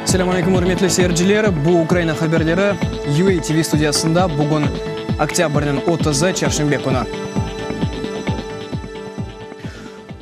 Selâm aleyküm, ürmetli seyirciler! Bu Ukraina haberleri UA TV studiyasında bugün oktâbrniñ otuzı, çarşenbe künü.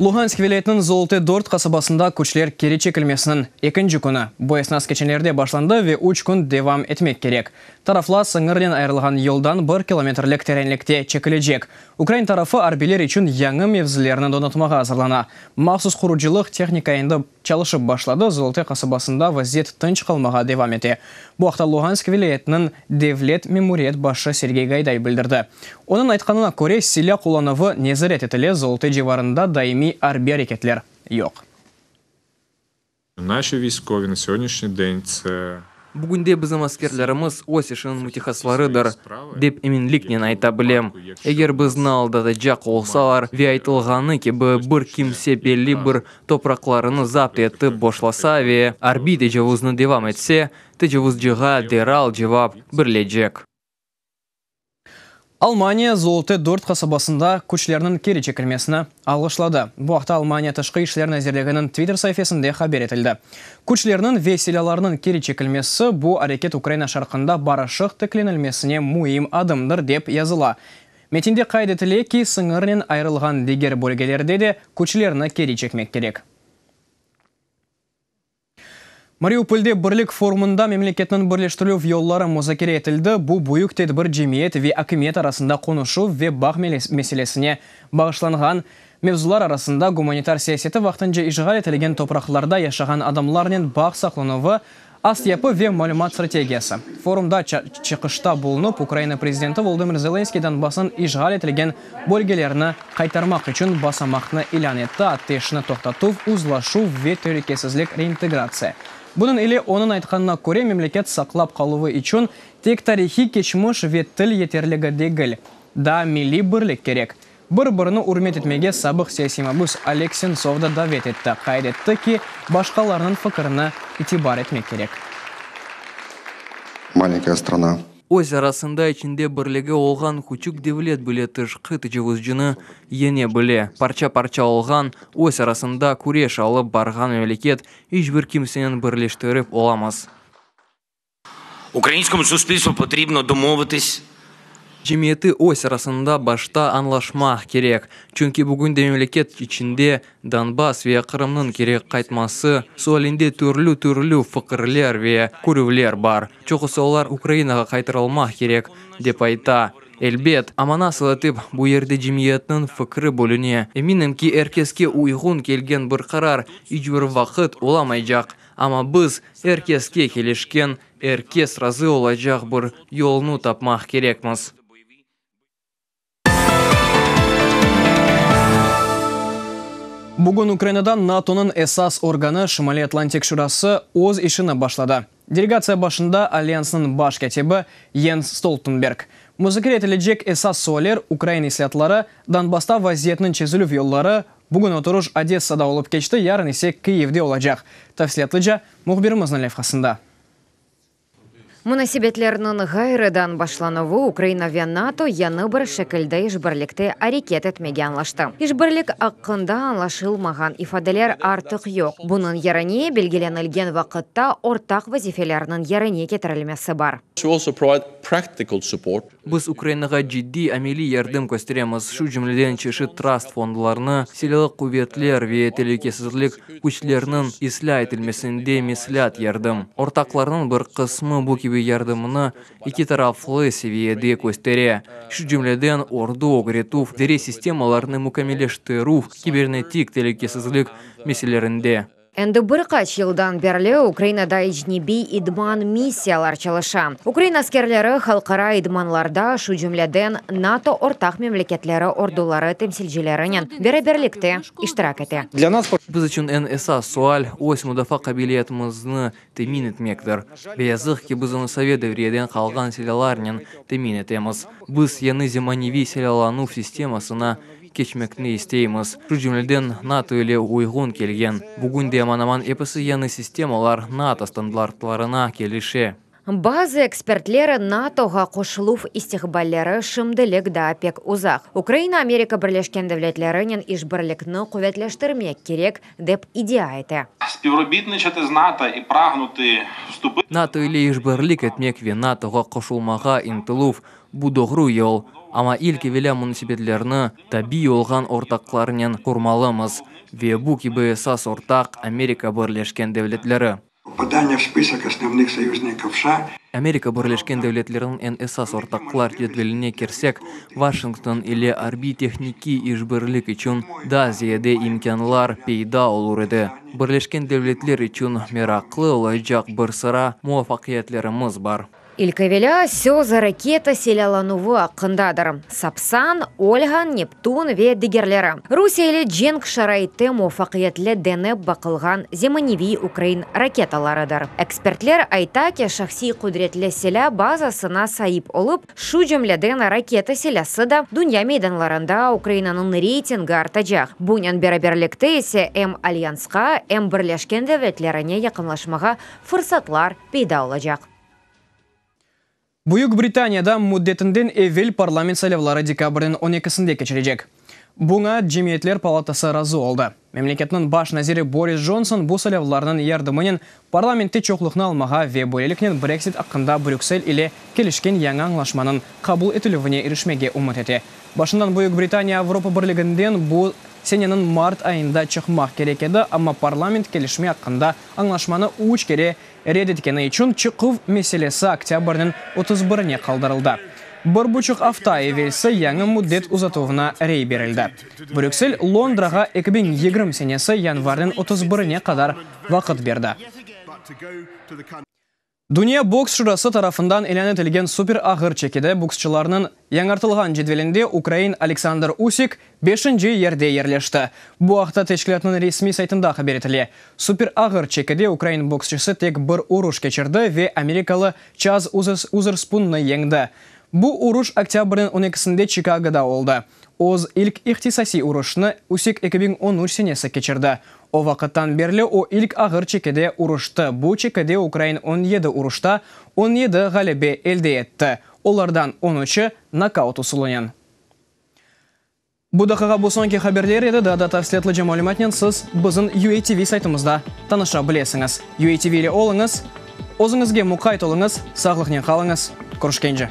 Luhansk vilâyetiniñ Zolote Dort qasabasında küçler keri çekilmesiniñ ekinci künü. Bu esnas keçenlerde başlandı ve üç kün devam etmek kerek. Taraflar sıñırnen ayırılğan yoldan bir kilometrlik terenlikte çekilecek. Ukrain tarafı arbiyler içün yañı mevzilerni donatmağa azırlana. Mahsus qurucılıq tehnika endi çalışıp başladı, Zolote qasabasında vaziyet tınç qalmağa devam ete. Bu aqta Lugansk vilâyetiniñ devlet memuriyet başı Sergey Gayday bildirdi. Onıñ aytqanına köre, silâ qullanuvı nezaret etile, Zolote civarında daimiy arbiy areketler yoq. Naşi viyskovi na segodnişniy den tse. Bugünde bizim askerlerimiz öz işiniñ mütehassıslarıdır, dep eminliknen ayta bilem. Eger bizni aldatacaq olsalar ve aytılğanı kibi bir kimse belli bir topraqlarını zapt etip başlasa ve arbiy tecavuznı devam etse, tecavuzcığa deral cevap berilecek. Almaniya Zolote Dort qasabasında küçlerniñ keri çekilmesini alğışladı. Bu aqta Almaniya Tışqı işler nazirliginiñ Twitter saifesinde haber etildi. Küçlerniñ ve silâlarnıñ keri çekilmesi, bu areket Ukraina şarqında barışıq tiklenilmesine müim adımdır, dep yazıla. Metinde qayd etile ki, sıñırnen ayırılğan diger bölgelerde de küçlerni keri çekmek kerek. Mariupolde Birlik forumında memleketniñ birleştirüv yolları muzakere etildi. Bu büyük tedbir cemiyet ve akimiyet arasında qonuşuv ve bağ meselesine bağışlanğan. Mevzular arasında gumanitar siyaseti, vaqtınca işğal etilgen topraqlarda yaşağan adamlarnen bağ saqlanuvı, astyapı ve malümat strategiyası. Forumda çıqışta bulunıp, Ukraina prezidenti Volodımır Zelenskıy Donbassnıñ işğal etilgen bölgelerini qaytarmaq içün basamaqnı ilân etti, ateşni toqtatuv, uzlaşuv ve telükesizlik reintegratsiya. Bunıñ ile, onıñ aytqanına köre, memleket saqlap qaluvı içün tek tarihiy keçmiş ve til yeterligi degil, daa milliy birlik kerek. Bir-birini ürmet etmege sabıq siyasiy mabüs Oleg Sentsov da davet etti, qayd etti ki, başqalarnıñ fikirini itibar etmek kerek. Malenkaya strana. Öz arasında içinde birligi olğan küçük devlet bile tışqı tecavuzcını yeñe bile. Parça-parça olğan, öz arasında küreş alıp barğan memleket iç bir kimsenen birleştirip olamaz. Ukrainskomu suspilstvu potribno domovitis. Cemiyeti öz arasında başta añlaşmaq kerek, çünki bugün de memleket içinde Donbass ve Qırımnıñ keri qaytması sualinde türlü-türlü fikirler ve körüvler bar. Çoqusı olar Ukrainağa qaytarılmaq kerek, dep ayta. Elbet, amma nasıl etip, bu yerde cemiyetniñ fikri bölüne. Eminim ki, er keske uyğun kelgen bir qarar iç bir vaqıt olamaycaq. Amma biz er keske kelişken, er kes razı olacaq bir yolnu tapmaq kerekmiz. Bugün Ukrainada NATOnıñ esas organı Şimaliy Atlantik Şurası öz işini başladı. Delegatsiya başında Alyansnıñ baş kâtibi Yens Stoltenberg. Muzakere etilecek esas sualler, ukrain islâatları, Donbassta vaziyetniñ çezilüv yolları, Bugün oturış Odessada olıp keçti, yarın ise Kıyivde olacaq. Tafsilâtlıca, mühbirimizniñ levhasında. Munasebetlerniñ ğayrıdan başlanuvı Ukraina ve NATO yañı bir şekilde işbirlikte areket etmege añlaştı. İşbirlik aqqında añlaşılmağan ifadeler artıq yoq, bunıñ yerine belgilenilgen vaqıtta ortaq vazifelerniñ yerine ketirilmesi bar. Biz Ukrainağa ciddiy ameliy yardım kösteremiz, şu cümleden çeşit trast fondlarını, silâlı quvetler ve telükesizlik küçleriniñ islâ etilmesinde mesleat yardım. Ortaqlarnıñ bir qısmı bu kibi yardımnı eki taraflı seviyede köstere, şu cümleden ordu ögretüv, idare sistemalarını mükemmelleştirüv, kibernetik telükesizlik meselelerinde. Endi bir qaç yıldan berli Ukrainada ecnebiy idman missiyalar çalışa. Ukrain askerleri halqara idmanlarda, şu cümleden NATO ortaq memleketleri orduları temsilcilerinen beraberlikte iştirak ete. Biz içün eñ esas sual, öz mudafaa qabiliyetimizni temin etmektir. Ve yazıq ki, biz onı sovet devriyeden qalğan silâlarnen temin etemiz. Biz yañı zemaneviy silâlanuv sistemasına keçmekni isteymiz, şu cümleden NATO ile uyğun kelgen. Bugün de aman-aman episi yañı sistemalar NATO standartlarına kelişe. Bazı ekspertler NATOğa qoşuluv istiqballeri şimdilik daa pek uzaq, Ukraina Amerika Birleşken Devletlerinen işbirlikni quvetleştirmek kerek, dep iddia ete. Spivrobietniçati z NATO i pragnuti vstupiti. NATO ile işbirlik etmek ve NATOğa qoşulmağa ıntıluv, bu doğru yol, amma ilk evelâ munasebetlerni tabiiy olğan ortaqlarnen qurmalımız, ve bu kibi esas ortaq, Amerika Birleşken Devletleri. Popadaniye v spisok osnovnıh soyuznikov США. Amerika Birleşken Devletleriniñ eñ esas ortaqlar cedveline kirsek, Washington ile arbiy-tehnikiy işbirlik içün daa ziyade imkânlar peyda olur edi. Birleşken Devletler içün meraqlı olacaq bir sıra muvafaqiyetlerimiz bar. İlk evelâ, söz raketa silâlanuvı aqqındadır, Sapsan, Olğa, Neptun ve digerleri. Rusiye ile cenk şaraitte muvafaqiyetli denep baqılğan zemaneviy ukrain raketalarıdır. Ekspertler ayta ki, şahsiy qudretli silâ bazasına saip olıp, şu cümleden raketa silâsı da, dünya meydanlarında Ukrainanıñ reytingi artacaq, bunen beraberlikte ise em Alyansqa, em Birleşken Devletlerine yaqınlaşmağa fırsatlar peyda olacaq. Büyük Britaniyada müddetinden evel parlament saylavları dekabrniñ on ekisinde keçirecek. Buña Cemiyetler palatası razı oldı. Memleketniñ baş naziri Boris Johnson bu saylavlarnıñ yardımınen parlamentte çoqluqnı almağa ve böyleliknen Brexit aqqında Brüksel ile kelişken yañı añlaşmanıñ qabul etilüvine irişmege ümüt ete. Başından Büyük Britaniya Avropa Birliginden bu seneniñ mart ayında çıqmaq kerek edi, amma parlament kelişme aqqında añlaşmanı üç kere red etkeni içün çıquv meselesi oktâbrniñ 31-ne qaldırıldı. Bir buçuq afta evelsi yañı müddet uzatuvına rey berildi. Brüksel Londrağa 2020 senesi yanvarniñ 31-ne qadar vaqıt berdi. Dünya boks şurası tarafından ilân etilgen super ağır çekide boksçılarnıñ yañartılğan cedvelinde ukrain Aleksandr Usik beşinci yerde yerleşti. Bu aqta teşkilâtnıñ resmiy saytında haber etile. Super ağır çekide ukrain boksçısı tek bir uruş keçirdi ve amerikalı Çaz Uzerspunnı yeñdi. Bu uruş oktâbrniñ on ekisinde Çikagoda oldı. Öz ilk ihtisasiy uruşnı Usik 2013 senesi keçirdi. O vaqıttan berli o ilk ağır çekide uruştı. Bu çekide ukrain 17 uruşta 17 ğalebe elde etti, olardan on üçi nokaut usulınen. Bu daqiqa bu soñki haberler edi. Daa da tafsilâtlıca malümatnen siz bizim UATV saytımızda tanışa bilesiñiz. UATV ile oluñız, özüñizge muqayt oluñız, sağlıqnen qalıñız. Körüşkence.